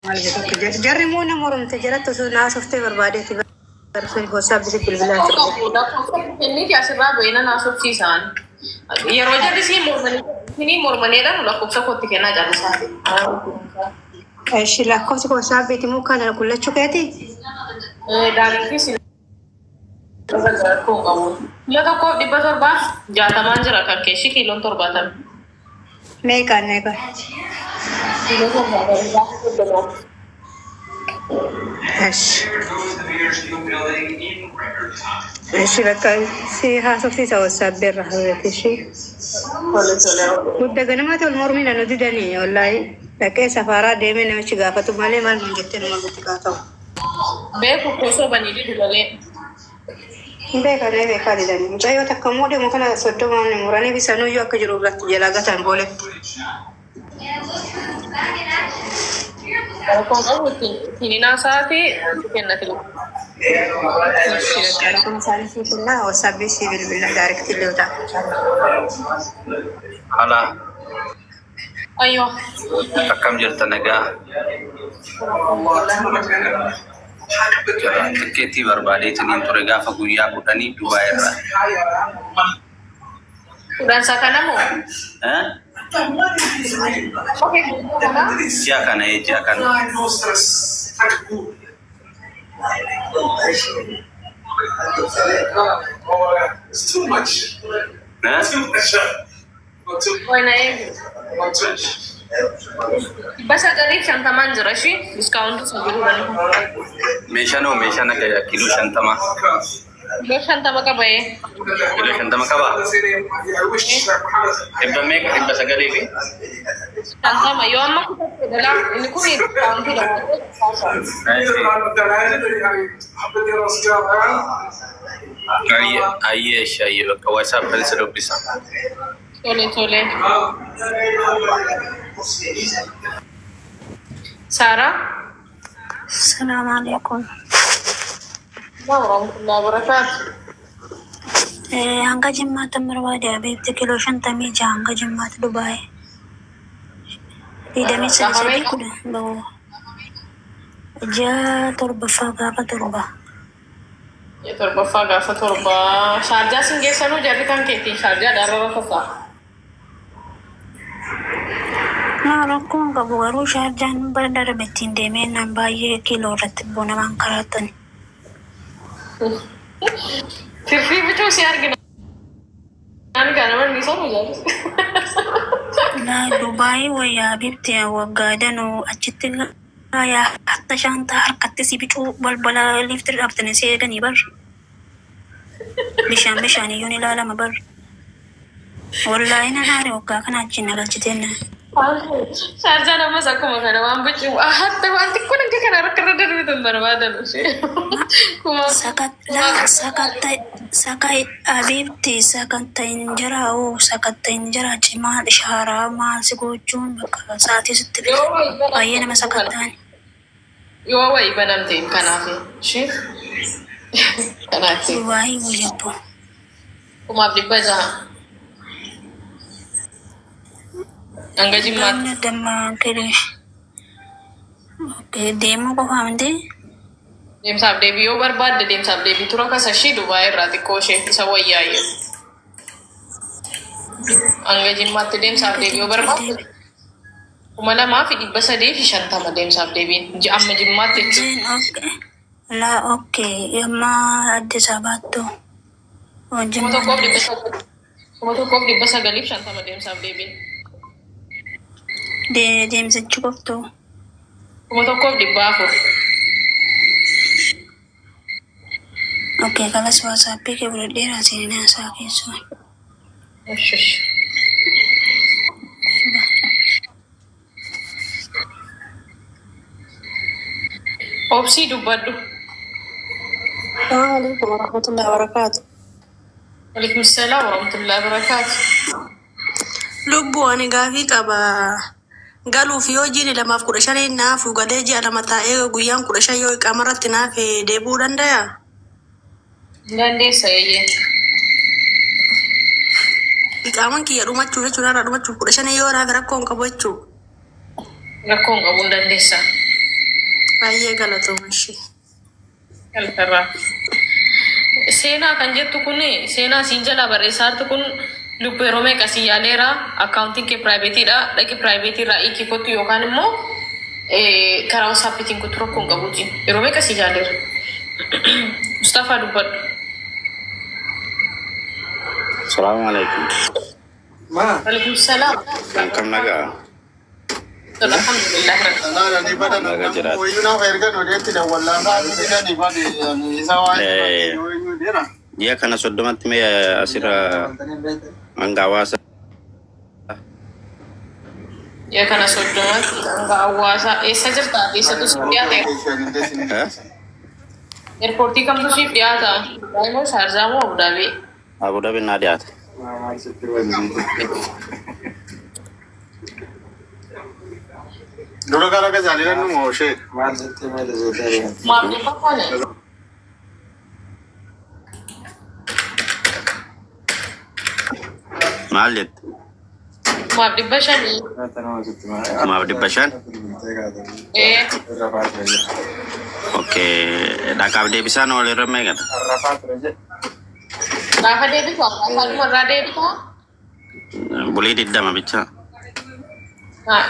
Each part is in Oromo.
Maal jedhu akka jedhu jarri immoo nama moromte jalatti osoo naasoftee barbaadeeti barfee WhatsApp si bilbilaa Rakkoo turte. qabu lakkoofsa kenniiti asirraa bahee nan haasofsiisaan. Yeroo jarri siin mormanii isinii mormaneedhaan lakkoofsa kootti kennaa callisaa. Eshi lakkoofsi WhatsApp immoo kana kullachuu keeti. Daariifi sin rakkoo qabu. Kilo tokkoof 760n jira kan keeshi kiiloon 70. Meeqaan meeqaan? Kiiloo 70 gaafa 30. Eshi. Eshi bakka si haasofsiisa WhatsApp irra hawwati ishee. Tole tole. Gudda ganamaati ol mormii na nu didanii wallaahi. Dhaqee safaaraa deemee namichi gaafatu malee maal nuun jettee nu mormitti gaafatamu. Beeku koo sobanii didu malee. Hin beekan ee beekaa didanii. Mucayyoo takka immoo dhimma kana 30n muranii fi sanuyyuu akka jiru biratti jalaa gatan booletti. Rakkoon qabu ittiin ittiin hinaasaa fi kennati. Ishi bakka rakkoon isaanii sii kennaa WhatsApp sii bilbila direct illee ta'a. Alaa Ayyoo. akkam jirta nagaa? Jira tikkeettii barbaadeetiniin ture gaafa guyyaa 10 Dubaay irraa. Kudhan isa kana moo? Eh? Ji'a kana ee ji'a kana. Eh? Qoy na eegi. 950n jira ishii diskaawuntii isa jiruudhaan. Meeshaan hoo meeshaan akka kiiloo 50. Kiiloo 50 qaba ee. Kiiloo 50 qabaa? Dhibba meeqa? Dhibba sagalii fi 50 yoo amma kutatte dalaa inni kun diskaawuntiidha. Ayyee ayyee ishi ayyee bakka WhatsApp si dubbisa. Tole tole. Saaraa. Salaamu alaikum. Warahmatullahi wabarakatuh. Hanga jimmaatti barbaade abeetti kiiloo 56 hanga jimmaatti Dubaay. Digdamii Gaafa sadii meeqa? 10 bahu. Ji'a torbaffaa gaafa 7. Ji'a torbaffaa gaafa 7. Shaarjaa sin geessanuu jarri kan keetiin shaarjaa dharrara tasaa. Naa rakkoon qabu garuu shaarjaan bara darbe ittiin deemee naan baay'ee kiiloo irratti namaan karaatani. Tirfii bituu si argina. Ani kana manni sana jaalladha. Laa Dubaayii wayya habibti waggaa danuu achitti yaa hatta shaantaa harkatti si bicuu balbala liiftii dhaabtanii si eeganii bar. Bishaan bishaan iyyuu ni ilaalama bar. Wallaahi nan aare waggaa kana achiin na galchiteenna. Shaarjaan ammas akkuma kana waan bicuu hatta waan xiqqoo akka kana harka irra darbitu hin barbaadan ishee. Kuma Laa sakatta sakai habibti sakatta hin jiraa'u sakatta hin jira cimaa shaaraa maal si gochuun bakka sa'aatii sitti yoo fixa. wayii Baay'ee banamte nama sakattaan. Yoo wayii banamte kanaaf ishee kanaaf Dubaayii wayyabbo. 1600 hanga jimmaatti. Ganna damma kiri. Okay, deemuu qofaa miti. Deemsaaf deebii yoo barbaadde deemsaaf deebii tura kasa ishii Dubaay irraa xiqqoo ishee isa wayyaayye. Hanga jimmaatti deemsaaf deebii yoo barbaadde 2350 deemsaaf deebiin amma jimmaatti jechuudha. Jeen okay. Laa okay. Amma Addis Ababaattu. 1900 1950 deemsaaf deebiin. Deemsichi qoftu. 1400. Okay, kalas WhatsAppii kee fudhadheera seenaa isaa keessoo. Ish. Obsii dubbadhu. Assalamu alaikum warahmatullahi wabarakatuh. Waalaikum salaam warahmatullahi wabarakatuh. Lubbuu ani gaafii qaba. Galuuf yoo jiini lamaaf 15 naafu galee ji'a 2 taa'ee guyyaan 15 yoo iqaamarratti naaf deebi'uu dandayaa? Dandeessa eeyyee. Iqaaman kiyya dhumachuuf jechuun har'a dhumachuuf 15 yoo naaf rakkoo hin qabu jechuu. Rakkoo hin qabu hin dandeessa. Baay'ee galatooma ishee. Galtarraa. Seenaa kan jettu kun, seenaa siin jalaa barreessaa jirtu kun, lubbuu yeroo meeqa si yaaleera. Akkaawuntiin kee piraayivetiidha, dhaqi piraayiveetii irraa hiikii kottu yookaan immoo karaa WhatsAppiitiin kottu, rakkoo hin qabuuti. Yeroo meeqa si yaaleera. Mustafaa, dubbadhu. Salaamu alaikum. Alaikum salaam. Akkam nagaa? Alhamdulillah. Naga jiraatu. Ji'a kana 30tti mee asirra hanga hawaasa. Ji'a kana 30tti hanga hawaasa eessa jirta? Eessatu siif dhiyaate? Eh? Eerpoortii kamtu siif dhiyaata? Dubaay moo Shaarjaa moo Abu Dhaabii? Abu Dhabi naa dhiyaate. Dura gara gazaaliran nu mooshee. Maaf dhibba kone? Maal jette? 1500. 1500? Ee. Okay. Dhaqaaf deebisaan walirra meeqadha? Gaafa deebitu hawaasaadhuma irraa deebitaa? Bulii 20 bicha.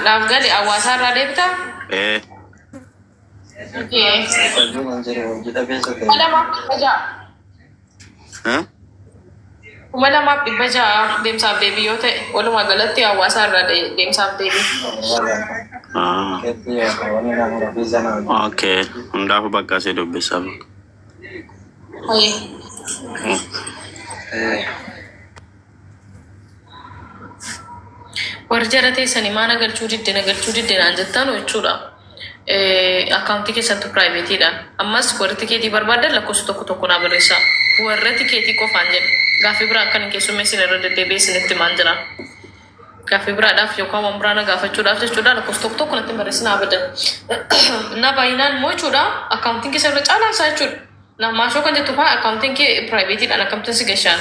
Naaf gali, hawaasaa irraa deebitaa? Ee. Okay. 2600. Eh? 2600 deemsaaf deebii yoo ta'e, walumaa galatti hawaasaa irraa deemsaaf deebii. Ah. Okay. Hundaafuu bakka asii dubbisaa. Haye. Warri jara teessanii maa na galchuu didde, na galchuu didde naan jettan jechuudha. Akkaawuntii keessattu piraayivetiidha. Ammas warri tikeetii barbaadan lakkoofsa tokko tokko naa barreessaa. Warra tikeetii qofaan jedhu. Gaaffii biraa akkan hin keessummeessine irra deddeebi'ee isinitti himaan jira. Gaaffii biraadhaaf yookaan waan biraa na gaafachuudhaaf jechuudha, lakkoofsa tokko tokko natti hin barreessinaa abadan. Na baay'inaan immoo jechuudha, akkaawuntiin keessa irra caalaan isaa jechuudha. Na maashoo kan jettu fa'aa akkaawuntiin kee piraayivetiidhaan akkamittiin si gashaan?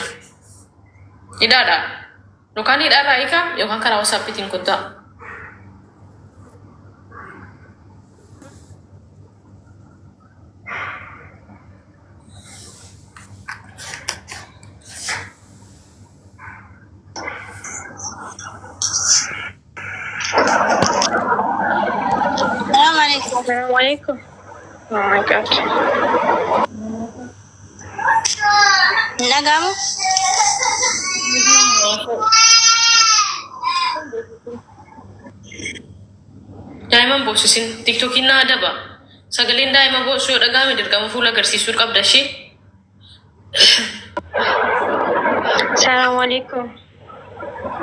Hidhaadha. Yookaan hidhaarraa hiikaa yookaan karaa WhatsAppiitiin kottaa. Salaam alaikum. Assalamu alaikum. Oh my God. Nagamu? Daa'ima boosisin, TikTokiin na adaba. Sagaleen daa'ima boosuu yoo dhaga'ame dirqama fuula agarsiisuu qabda ishee. Assalamu alaikum.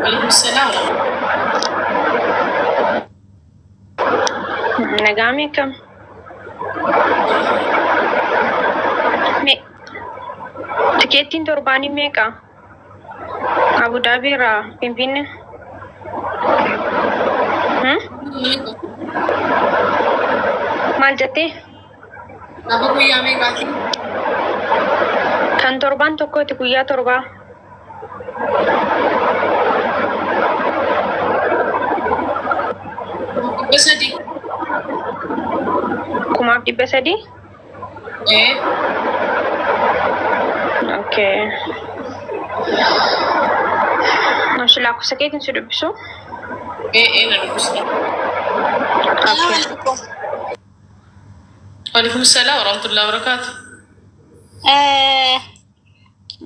Alaikum salaam. Nagaa meeqam? Me tikeettiin torbaanii meeqa? Abu Dhaabii irraa Finfinnee. Hmm? Maal jettee? Gaafa guyyaa meeqaati? Kan torbaan tokkooti, guyyaa torbaa. 300. 1300? Ee. Okay. Mashi lakkoofsa keetiin si dubbisu? Ee, na dubbisa. Salaam Okay. alaikum. Alaikum salaam warahmatullahi wabarakatuh.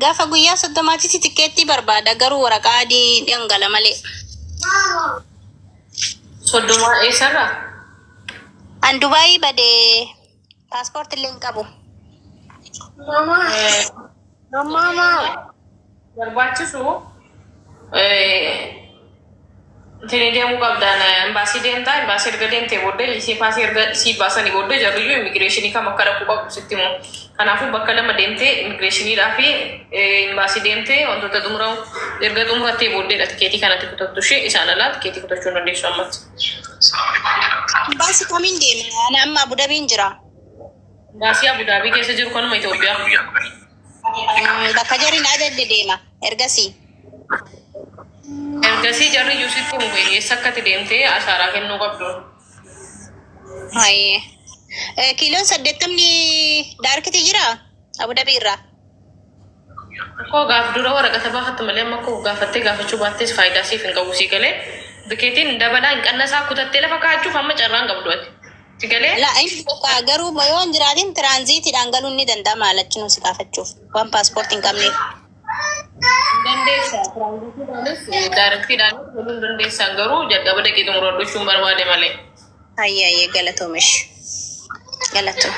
Gaafa guyyaa 30tti tikeettii barbaada, garuu waraqaa adii dhangala malee. 30 eessarraa? An Dubaayii badee, paaspoortii illee hin qabu. Mama. Barbaachisu ittiin deemuu qabdaan embaasii deemtaa. Embaasii erga deemtee booddee, isii paasii erga sii baasanii booddee, jarriyyuu immigireeshinii kam akka dhaquu qabdu sitti himu. Kanaafuu bakka lama deemtee, immigireeshiniidhaa fi embaasii deemtee, wantoota xumuramu erga xumurattee booddeedha tikeetii kanatti kutattu ishee. Isaan alaa tikeetii kutachuu hin dandeessu ammatti. Embaasii kamiin deema? Ani amma Abu Dhabiin jira. Embaasii Abu Dhaabii keessa jiru, kanuma Itoophiyaa. Bakka jarri na ajajje deema ergasii. Ergasii jarri iyyuu sitti himu eessa akka itti deemtee ashaaraa kennuu qabdu. Hayyee. Kiiloon 80 daarkiti jira Abu Dhabii irraa. Koo gaaf dura waraqata baafattu malee amma koo gaafattee gaafachuu baattees faayidaa siif hin qabu sii galee. Tikeetiin dabalaa hin qannasaa kutattee lafa kaa'achuuf amma carraa hin qabdu ati. Si galee? La inni bakka garuu yoo hin jiraatin tiraanziitiidhaan galuun ni danda'ama alachinuu si gaafachuuf waan paaspoortii hin qabneef. Hin dandeessa. Tiraanziitiidhaanis daarektiidhaanis galuu hin dandeessan garuu jalqaba dhaqee xumuradhu jechuun barbaade malee. Hayyee hayyee galatoomish. Galatoom.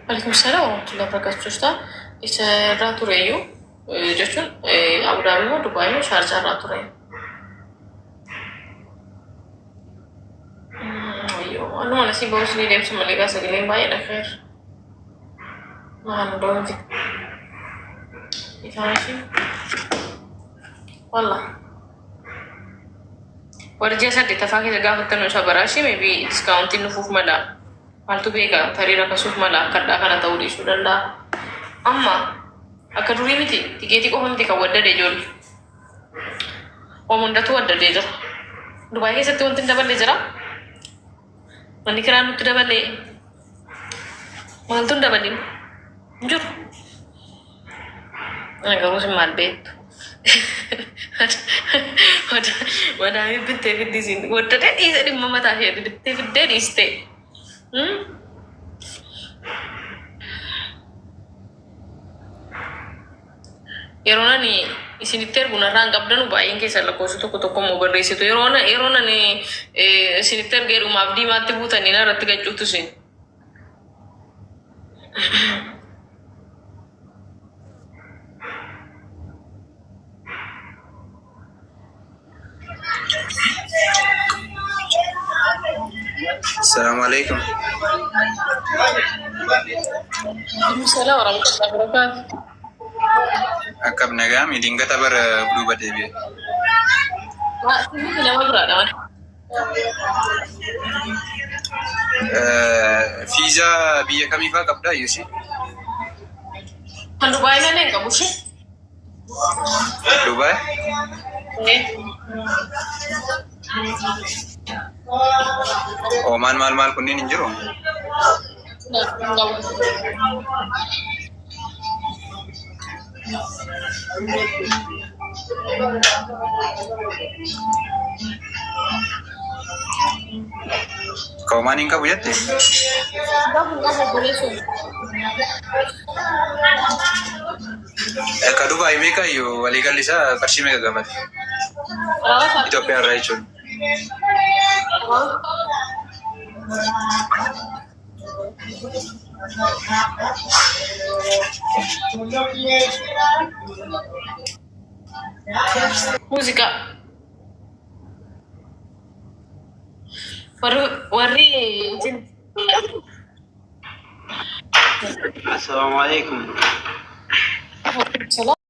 Alaikum salaam warahmatullahi wabarakatuh. Jechuudha. Isa irraa tureyyuu jechuun Abu Dhaabii moo Dubaay moo Shaarjaa irraa ture. Wayyoo anuma nasii bahus ni deemsa malee gaa sagaleen baay'ee dhafeer. Maal doonti. Ifaan ishee. Wallah. Warri ji'a saddeettaffaa keessa gaafattan isa baraashii maybe discountiin dhufuuf mala. Maaltu beeka tarii rakasuuf mala akka hadhaa kana ta'uu dhiisuu danda'a. Amma akka durii miti tikeetii qofa miti kan waddade ijoollee. Waan hundatu waddadee jira. Dubaay keessatti wanti hin daballe jira. Manni kiraa nutti dabalee maaltu hin dabalin hin jiru. Garuu isin maal beektu? Madaamii bittee fiddi isin waddadee dhiise dhimma mataa isheeti bittee fiddee dhiiste. Yeroon ani isinitti ergu narraa hin qabdanu baay'een keessan lakkoofsa tokko tokko immoo barreessitu. Yeroon ani isinitti ergee dhumaaf diimaatti buutanii narratti gacuutu isin. Assalamu alaikum. Salaam warahmatullahi wabarakatuh. Akkam nagaa mi dingata bara duuba deebi'e. Sirriitti nama biraadha. Fiizaa biyya kamiifaa qabdaa Yusi? Kan Dubaay malee hin qabu ishee. Dubaay? Oomaan maal maal kunniin hin jiru? Hin qabu. Ka Oomaan hin qabu jette? Qabu hin qabu obboleessoo. Ka Dubaay meeqa iyyuu waliigalli isaa qarshii meeqa gaafate? Itoophiyaa irraa jechuudha. Muuziqaa. Warri warri Assalamu alaikum. Salaam.